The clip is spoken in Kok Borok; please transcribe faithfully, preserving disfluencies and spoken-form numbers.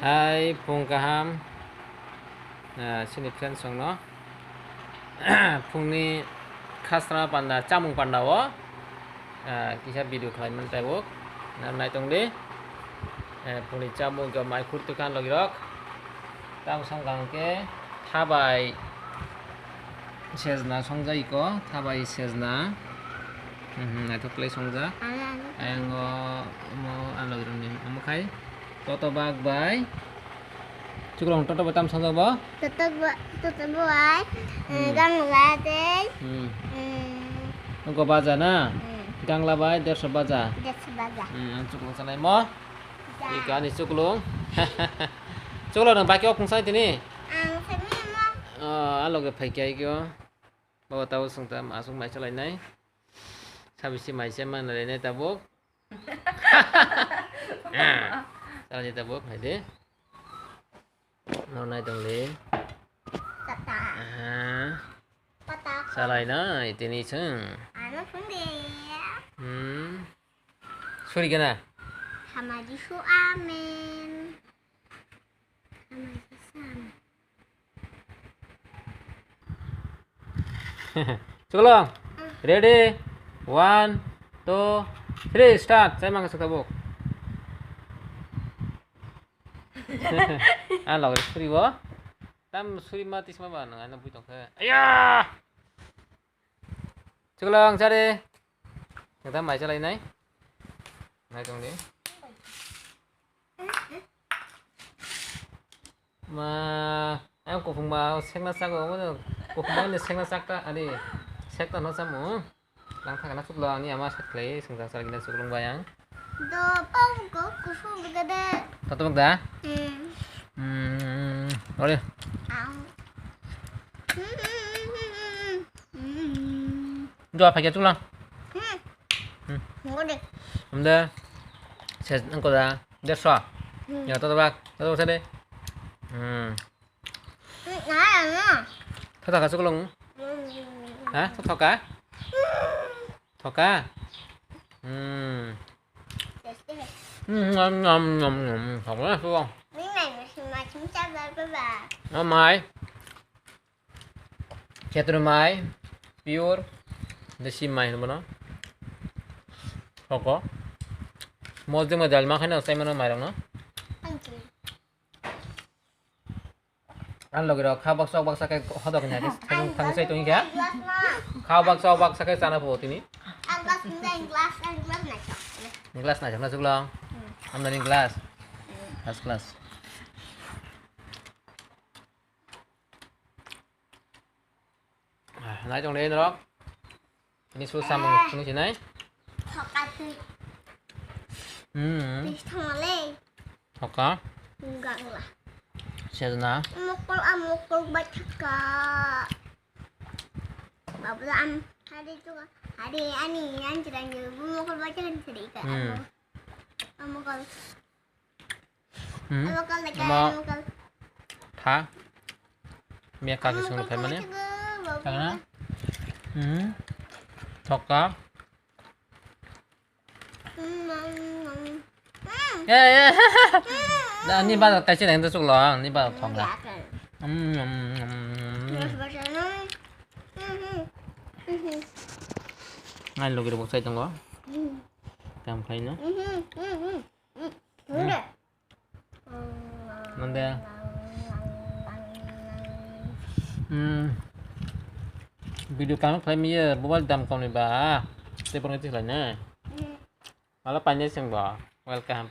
Hai, phung kaham. Ah, chini friends rokno. Phungni khasra panda, chamung panda o, ah, kisa video khlai mani tabuk. Nang nai tong di. Eh, phungni chamung khe mai khur tukha logirok. Tamo song kang khe thabai sejna songjak iko, thabai sejna. Hmm, naithok khlai songjak. Ano, ano. Ayang o omo a logirokni omo khai. Toto bak bai. Chuklong toto bai tam songjak bo? Toto bo, toto bai. Hmm. Gangla tei. Hmm. Hmm. Oko baja na? Hmm. Gangla bai derso baja. Derso baja. Hmm, ang chuklong sanai mo. Ja. Ika ani chuklong. Chuklong nang baki ok kung sai tini? Ang sami mo. Oh, a loge phai kya ikyo. Baba tabo sung tam asung mai chalai nai. Sabisi mai se man lai nai tabuk. Chalai nai tabuk hai de. No nai tong le. Tata. Aha. Tata. Chalai nai tini sung. Ano phung de. Hmm. Suri gana. Hamaji su amen. Hamaji su amen. Chuklong. Ready? One, two, three, start. Chai mangsa tabuk. Ang logri suri bo. Tam suri ma tisma ba nang ano bui tong khe. Aya! Chuklong chare. Nang tam mai chalai nai. Nai tong di. Ma, ang kuphung ba sekna sak o, kuphung ba ni sekna sak ta, ani sekta no samo. Lang thaka na chuklong ani ama sat khlai, sung sang sal gina chuklong ba yang. Do pau ko kuphung gede. Tato da? Hmm. Hmm, ore. Au. Hmm. Do apa kya chuklong? Hmm. Hmm. Ngode. Amda. Ses nang ko da. Derso. Hmm. Ya, toto bak. Toto bak sade. Hmm. Hmm, nai, ano. Thothoka chuklong. Hmm. Ha? Thothoka? Thoka? Hmm. Yes, yes. Hmm, nom, nom, nom, nom. Thokna chuklong. Ni nai, mas, mas, mas, ba, ba, ba. Oh, mai. Khetro mai, pure desi mai hwnwi bono. Hoko. Mosdwng ma dal ma khaino sai mano mairokno. Thank you. Ang logi rok kha baksa baksa khe hodok nya khe thang thang sai tong kha. Kha baksa baksa khe chana pho tini. Ang glass, ang glass, ang glass naisok. Glass naisok na chuklong. Hmm. Amdani glass. Hmm. First class. Ah, nai tong le norok. Ini su samung sini sinai. Thoka twi. Hmm. Twi thangale. Thoka. Gangla. Sejna. Mokol a mokol bai thaka. Babu am hari tu hari ani yang jiran jiran mokol bai thaka hari ka. Hmm. Amo. Amokol. Hmm. Amokol lagi, amokol. Tha. Mia kaki sung phai mane. Kana? Hmm. Thoka. Hmm. Eh, eh. Da ni ba kaisi nang da chuklong, ni ba thong da. Hmm. Ngai logi rok sai tongo. Kam khaino. Hmm. Nang de. Hmm. Video kang khlai miya mobile dam kom ni ba. Te bang ti khlai na. Mala panya sing ba. Welcome.